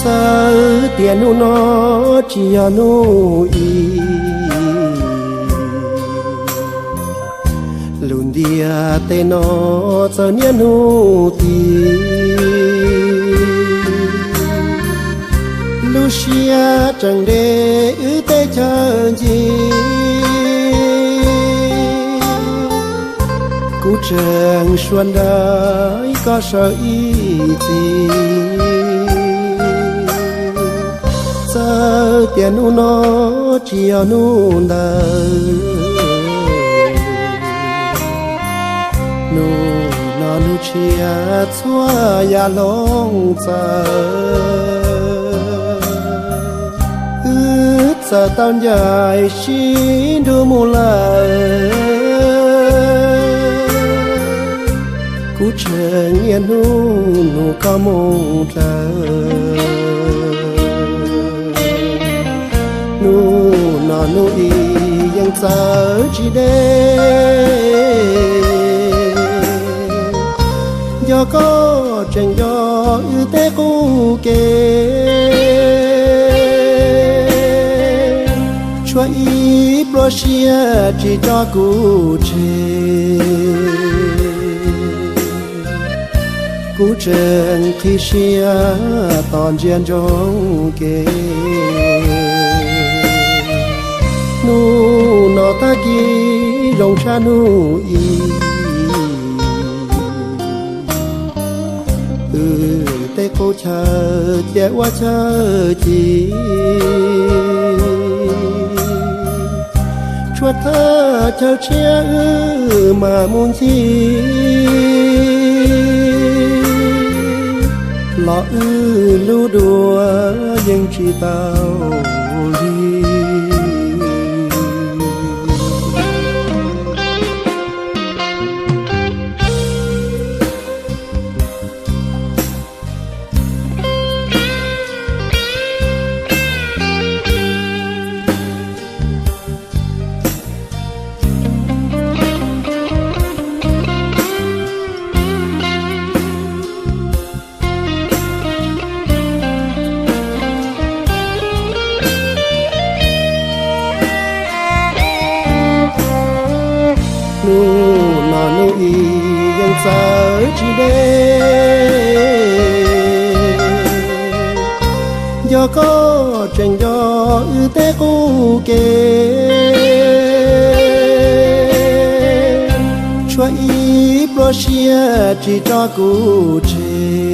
Txawm tias hnub no tsis yog hnub ib, lub ntiaj teb no txawm niaj hnub tiv. Lub siab tseem nres wb tej chaw ncig, kuv tseem suav nraim koj sawv ib txhis. Txawm tias hnub no tsis yog hnub ntawd, hnub no hnub tshiab txhua yam hloov txawv. Wb txawm tau ncaim sib nrug mus lawm, kuv tseem niaj hnub nug koj mus dlawb. Hnub no hnub ib yeej txawv tsis deb, yog koj tseem nco wb tej qub kev, tshuav ib pluag siab tsis tso kuv tseg. Kuv tseem qhib siab tos ntsia ntsoov kev. Hnub no tag kis zoo tshaj hnub ib, wb tej qub chaw cia ua chaw ci. Tshuav thawj chaw tshiab wb mam mus ncig, los wb lub dua yeej tsis tau lig. Hnub no hnub ib yeej txawv tsis deb, yog koj tseem nco wb tej qub kev, tshuav ib pluag siab tsis tso kuv tseg.